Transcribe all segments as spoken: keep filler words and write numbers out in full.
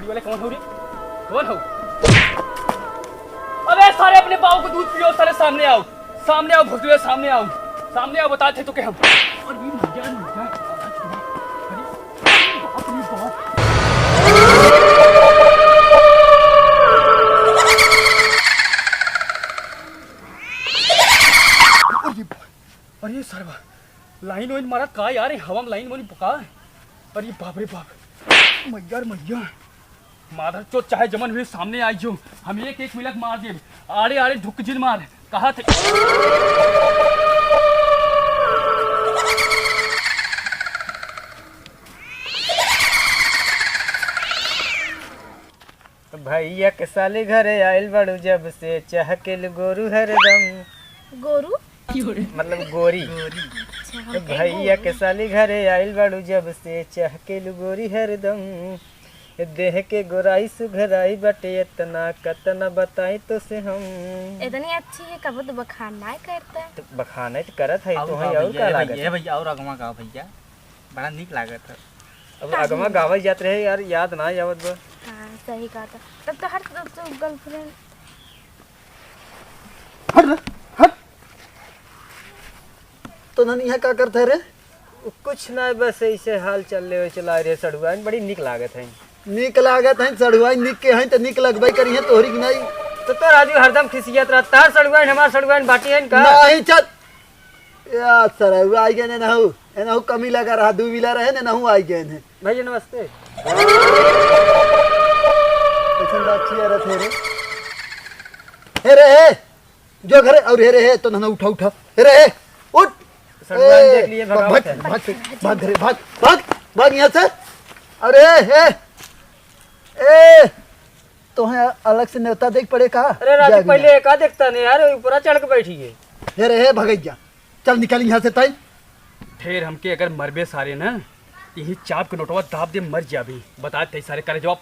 वाले कौन हो रे? कौन हो? अबे सारे अपने बाबू को दूध पियो, सारे सामने आओ, सामने आओ भोसड़िया, सामने आओ, सामने आओ, बताते तो क्या हम। और ये मर गया, मर गया। अरे बाप रे बाप। अरे बाप। अरे सरवा, लाइन वाइन मारत का यार, हवा में लाइन वाइन पका। अरे बाप रे बाप, मैया रे मैया, मादर चोद चाहे जमन हुए सामने आई जो, हम एक एक मिलक मार देब। आड़े आड़े ढुक जिन मार, कहा थे। भैया के साली घरे आइल बाड़ू जब से, चहकेलू गोरू हरदम। गोरू? मतलब गोरी। अच्छा, हम कहीं भैया गोरू। के साली घरे आइल बाड़ू जब से, चहकेलू गोरी हरदम। देह के गोराई सुघराई बाटे एतना, कतना बताई तो से हम। इतनी अच्छी है, कबो तो बखान ना करता। तो बखान तो करत है, और तो का है, और भैया, का ए लागत भैया, ए है? भैया, और अगवा गाओ भैया, बड़ा नीक लागत है। अब काहे? अगवा गावल जात रहे यार, याद ना आवत बा। हाँ, सही कहा था। तब तो हर, तब तो गर्लफ्रेंड। हट रे, हट। तो नन यहाँ का करत है रे? कुछ ना, बस ऐसे हाल चल ले चला रे सड़ुआइन, बड़ी नीक लागत है। नीक लागत है सड़ुआइन, नीक के हैं तो नीक लगबे करी है तोहरी की नहीं। तो, तो राजू हरदम खिसियत रहता है, सड़ुआइन हमार सड़ुआइन बाटी है इनका। नहीं चल। या सरऊ आई गए ने नहू, ए नहू कमी लगा रहा, दू मिला रहे ने नहू आई गए ने। भैया नमस्ते। कैसन बात किया रहे थे रे? हे रे, हे, जो घरे, और हे रे, हे, तो नहू उठा, उठा। हे रे, हे, उठ। सड़ुआइन ए, देख लिए, भाग, भगावत है। भाग, भाग, भाग घरे, भाग, भाग, भाग यहाँ से। अरे, हे, ए, तोहे अलग से नेवता देख पड़े का? अरे राजू, जागना। पहले एका देखता नहीं यार, ऊपरा चढ़ के बैठी है। हे रे, हे भगैया, चल निकल यहाँ से तई। ढेर हमके अगर मरबे सारे ना, यही चाप के नोटवा दाब दे, मर जाबे। बता तई सारे करे जवाब।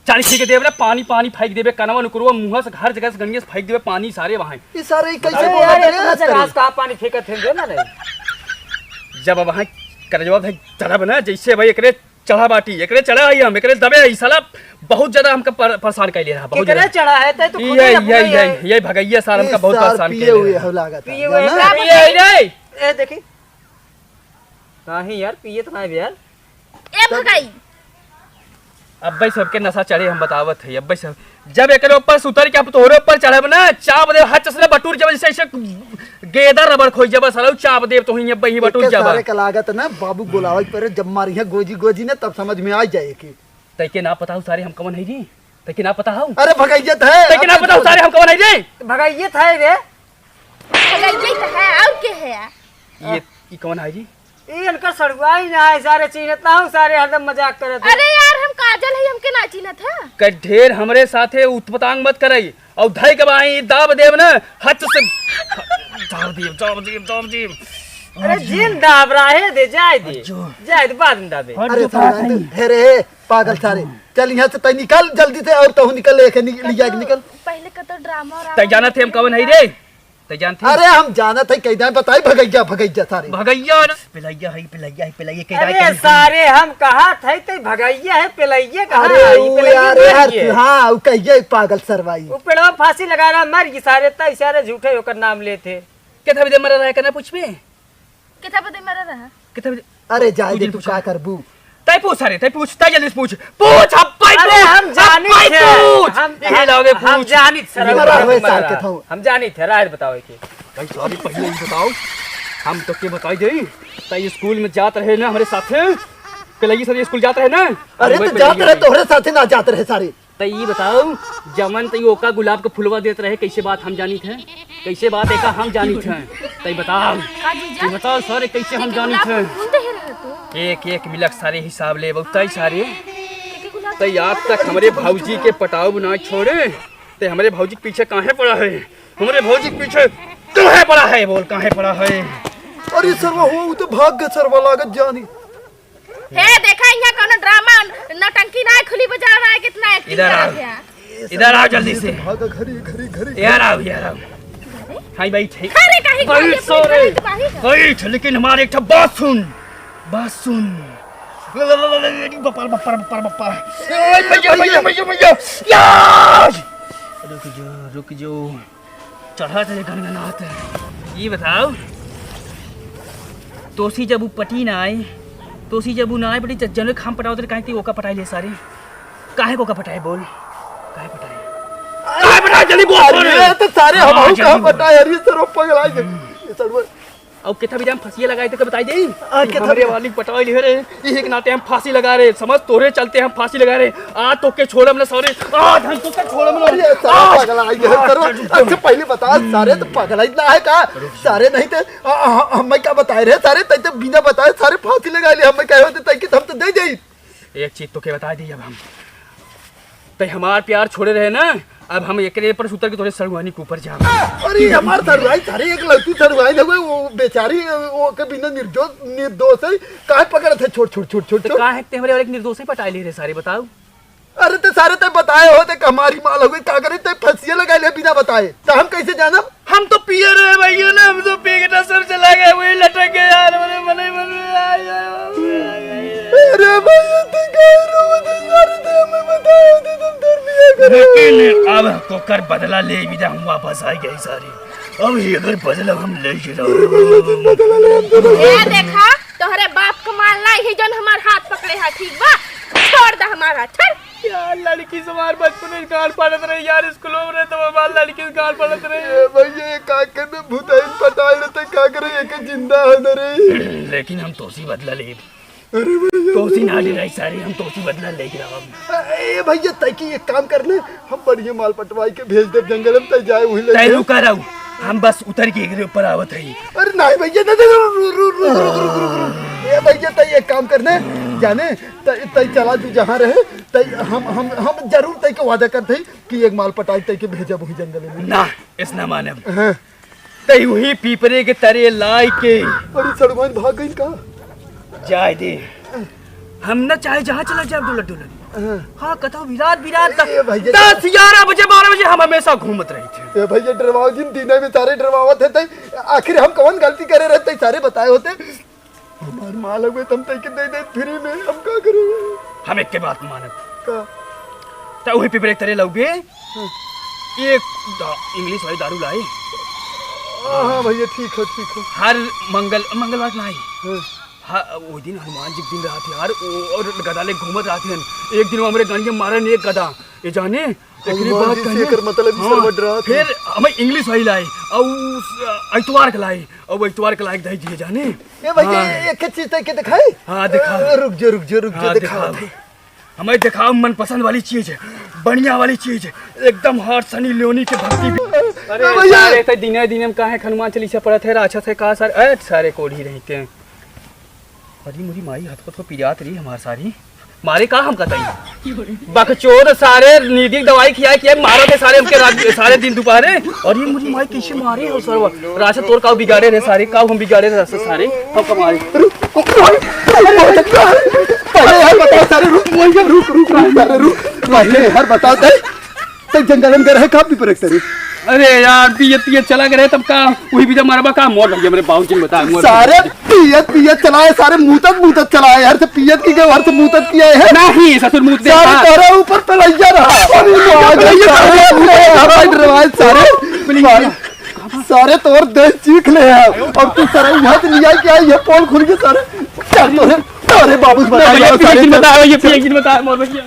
चालीस के देबे ना, पानी पानी फेंक देबे, कनवा नुकुरवा मुँह से हर जगह से गंगे से फेंक देबे पानी सारे वहाँ। ये सारे कैसे अरे बोलत यार, है इतना से सारे? घास कहाँ पानी फेंकत है, दे ना नहीं। जब अब वहाँ करे जवाब है, चढ़ब ना, जैसे भाई एकरे चढ़ा बाटी, एकरे चढ़ा आई हम, एकरे दबे आई, साला बहुत ज्यादा हमका पर-, परेशान कर ले रहा, बहुत एकरे ज्यादा। चढ़ा है, तै तो खुद ये, ही अपना ये, ये ये, है। ये भगैया सार हमका ये बहुत सार परेशान पिए कर हुए ले रहा। हो लागत है, पिए हुए जाना? हैं। ये, ये, ये। ए, देखी। काहे यार, पिए तो ना यार। ए तब भगाई। अब्बे सबके नशा चढ़े, हम बतावत है, अब्बे सब जब एकरे ऊपर से उतर के अब तोहरे ऊपर चढ़ब ना, चाप दे, हाथ से बटुर जब जैसे, ऐसे गेदा रबड़ खोई जब साला, चाप दे तो ही अब्बे ही बटुर एके जब। सारे का लागत ना, बाबू बोलावे के परे, जब मारी है गोजी गोजी ना, तब समझ में आ जाए कि। तैके ना पता हो सारे हम कौन है रे? तैके ना पता हो? अरे भगैयत है, तैके ना पता हो सारे हम कौन है रे? भगैयत है रे। भगैयत है, और के है? ये, ये कौन है जी? ई इनका सड़ुआ ही ना है, सारे चीन्हत ना हो, सारे हरदम मजाक करत है। अरे यार, हम काजल है, हमके ना चीन्हत है। का ढेर हमरे साथे उत्पटांग मत करई, और धई के बाई दाब देब ना, हच से दाब देब, दाब देब, दाब देब। अरे जिन दाब रहा है, दे, जाए दे, जो। जाए दे, बाद में दाबे। हट अरे जो सारे, बात है। हे रे, पागल सारे, चल यहाँ से तय निकल जल्दी से, और तहु निकल, लेके नि-, लिया के निकल। पहले का तो ड्रामा और तय जानत है हम कौन है रे? तै जानत है? अरे हम जानत है, कैदा बताई, भगैया, भगैया सारे। भगैया ना, पिलैया है, पिलैया है, पिलैया, कैदा अरे है, कैदा है। सारे हम कहा थे, तै भगैया है, पिलैया कहाँ अरे है? ऊ पिलैया यार, मर यार, गए। हाँ, ऊ कहिए पागल सरवाई। वो पेड़वा फांसी लगा रहा, मर गई सारे, तै सारे झूठे होकर नाम लेते। कितना बजे मरा रहा है, कहना पूछ पे? कितना बजे मरा रहा? कितना बजे? अरे जाए दे, तू का करबू? तै पूछ, अरे, तै पूछ, तै जल्दी से पूछ। पूछ, अब्बे अरे, पूछ, हम जानी अब्बे थे। पूछ। हम, ये हम, लावे हम पूछ। जानी थे, ये सरवा, मरा हुए मरा। सार के था। हम जानी थे, राय बताओ के। भाई, sorry, पहले ही बताओ। हम तो के बताई दे। तै स्कूल में जात रहे ना हमरे साथे? पिलैया सारे स्कूल जात रहे ना? अरे, तो जात रहे, तोहरे साथे ना जात रहे सारे। तै ई बताओ, जमन तै ओका गुलाब के फुलवा देत रहे, कैसे बात हम जानित है? कैसे बात एका हम जानित है? तै बताओ, का जीजा? ई बताओ सारे, कैसे हम एके जानित गुलाब है? के फूल देहे रहे तू? एक, एक मिलक सारे हिसाब ले, बहुत तै सारे। एके गुलाब तै के आज फूल तक देहे हमरे रहे तू? भौजी के पटाव ना छोड़े, तै हमरे भौजी के पीछे काहे पड़ा है? हमरे भौजी के पीछे काहे पड़ा है? बोल, काहे पड़ा है? अरे सरवा हो, ऊ तो भाग गए सरवा, लागत जानी। हे, देखा, यहाँ कौनो ड्रामा, नौटंकी ना है, खुली बाजार आए, कितना acting इधर करत आओ। है। इधर आओ जल्दी से। भागा, घरी, घरी, घरी। इधर आओ, इधर आओ। अरे? हाँ, बैठ, है। अरे, काहे बैठ, काहे सो रे। बैठ, काहे का? बैठ, लेकिन हमारे एक ठो बात सुन, बात सुन। बप्पा, बप्पा, बप्पा, बप्पा। ए, भैया, भैया, भैया, भैया। या! रुक जो, रुक जो। चढ़त है गनगनात। ई बताओ, तोसी जब उ पटी ना आई, तोसी जब उ ना आई पटी, ज-, जने खाम पटावत रहे, काहे कि ओका पटाई ले सारे? काहे को का पटाए बोल? काहे पटाए? काहे पटाए? जल्दी बोल, बोल। अरे, तो सारे हाँ, हम जल्दी कहाँ बोल। पटाए? अरे, सर, पगला गए। ये सर, वो अब कितना भी हम फंसिए लगाए थे, तो बताई दे। आ, कितना हमरे भी वाली पटाई ले रहे, ये एक नाते हम फांसी लगा रहे, समझ, तोरे चलते हम फांसी लगा रहे। आ, तो के छोड़म ना, सॉरी। आ, धन तो के छोड़म ना। अरे, सर, आ, पगला गए, आ, सर। चल, चल, चल। अच्छा, पहले बता, सारे तो पगला ही ना है का? सारे नहीं थे, आ, आ, हम क्या बताए रहे? सारे तै तो बिना बताए सारे फांसी लगा ले, हम क्या होते तै कि हम तो दे जाई। एक चीज तो के बता दी अब हम। तै हमार प्यार छोड़े रहे ना, अब हम एकरे पर सुतर के तोरे सड़ुआनी के ऊपर जाब। अरे हमार सड़ुआई, सारे एक लड़की सड़ुआई ना हुए, वो बेचारी, वो के बिना निर्दोष, निर्दोष है, काहे पकड़त है? छोड़, छोड़, छोड़, छोड़, तो छोड़। काहे ते हमरे और एक निर्दोष ही पटाए ले रहे सारे, बताओ। अरे ते सारे ते बताए हो, ते हमारी माल हो गई, का करे ते फंसिया लगा ले बिना बताए, तो हम कैसे जानब? हम तो पिए रहे भैया ना, हम तो पी के नशे में चला गए, वही लटक गए यार, मने, मने, मने, आय, आय, आय, आय, आय। अरे भैया, तू कह रहे हो, तो यार, तो हमें बताया होता, तुम डर भी है करे। लेकिन अब कोकर बदला ले भी जा, हम वापस आ गए सारे। अब ये अगर बदला हम ले ही रहो। बदला ले, हम तो ए, देखा, तोहरे बाप का माल ना, यही जौन हमार हाथ पकड़े है, ठीक बा? छोड़ दे हमार हाथ, छोड़। यार, लड़की से हमार बचपन में गांड पड़त रही यार, स्कूलों में रहे तो हमार लड़की से गांड पड़त रही। ए भैया, ये का करने भूताइन पटाए रहे तो का करे, ये के जिंदा है न रे। लेकिन हम तोसी बदला लेब। अरे भैया, तोसी ना ले रही सारी, हम तोसी बदला लेके रहब। ए भैया, तै की एक काम करने, हम बढ़िया माल पटवाई के भेज देब जंगल में, तै जाए वही ले तै ले। रुका रहू, हम बस उतर के एकरे ऊपर आवत हई। अरे नहीं भैया, नहीं, नहीं, रुक, रुक, रुक। ए भैया, तै एक काम करने, जाने, तै, तै चला तू जहाँ रहे, तै हम, हम, हम जरूर तै के वादा करत हई कि एक माल पटाई तै के भेजब वही जंगल में। ना, इस ना मानब। हाँ। तै वही पीपरे के तरे लाई के। अरे सड़ुआइन भाग गई का? जाए दे। हम ना चाहे जहाँ चला जाए, डुलत डुलत। हाँ। हाँ, कतौ बिरात बिरात ए, भैया, दस ग्यारह बजे, बारह बजे हम हमेशा घूमत रही थे। ए भैया, डरवाओ जिन, दीने में सारे डरवावत है, तै आखिर हम कौन गलती करे रहते, सारे बताए होते। हमार माल हुए, तुम तै के दे दे फ्री में, हम का करें? हम एक के बात मानब। का? त वही पीपरे के तरे लौगे। हाँ। एक दा-, इंग्लिश वाली दारू लाई। हाँ, हाँ भैया, ठीक हो, ठीक हो। हर मंगल, मंगलवार के नाई। हाँ। हाँ, वो दिन हनुमान जी के दिन रहत यार, वो और गदा ले घूमत रहत हन। एक दिन वो हमरे गंज में मारन एक गदा। ये जाने, एकरी हनुमान बात जी से कहे। एकर मतलब ई हाँ, सरवा डरात फिर है। हमें इंग्लिश वाली लाई, और उस, अ, इतवार के लाई, और वो इतवार के लायक दही दिए जाने। ए भैया, हाँ। एक चीज तै के दिखाई? हाँ, दिखा। अ, रुक जो, रुक जो, रुक जो, हाँ, दिखाओ। दिखाओ। हमें दिखाओ मनपसंद वाली चीज, बढ़िया वाली चीज, एकदम हॉट सनी लियोनी के भक्ति भी। अरे ए भैया। सारे, तै दिने दिने में काहे हनुमान चालीसा पढ़त है, राक्षस है का सर? ए, सारे कोढ़ी रही के। अरे मुरी माई, हाथ को तो पिरात रही हमार सारी। मारे का हम कतई? बकचोद सारे, नींदी की दवाई खियाए, खियाए, मारत है सारे हमके रात, सारे दिन दोपहरे। अरे मुरी माई, कैसे मारे हो सरवा? राशा तोर काऊ बिगाड़े रहे सारे, काऊ हम बिगाड़े रहे राशा सारे, हम का मारे। रुक, रुक, रुक, पहले यार बताओ सारे, रुक, रुक, रुक, रुक, सारे, रुक, पहले यार बताओ, तै तै जंगल में गए रहे, का पीपरे के तरे? अरे यार, पियत पियत चला गए रहे, तब का वही बीजा मारबा का? मोर भैया, मेरे बाबूजी ने बताया, मोर सारे भैया। पियत पियत चलाए, सारे मूतत मूतत चलाए, हर से पियत की गए, हर से मूतत किया है। नहीं, ससुर मूत दे, सारे हाँ। तोरे ऊपर तलैया रहा। अरे, अरे, हमारे डरवाए सारे। प्लीज। सारे तोर देह चीख ले हैं। और तू सारे यहाँ से लिया क्या? ये पोल खुल के सारे। चल, तोरे, तोरे बाबू से नहीं, बताया, भैया, सारे पियत की बताया, ये पियत की बताया, मोर भैया।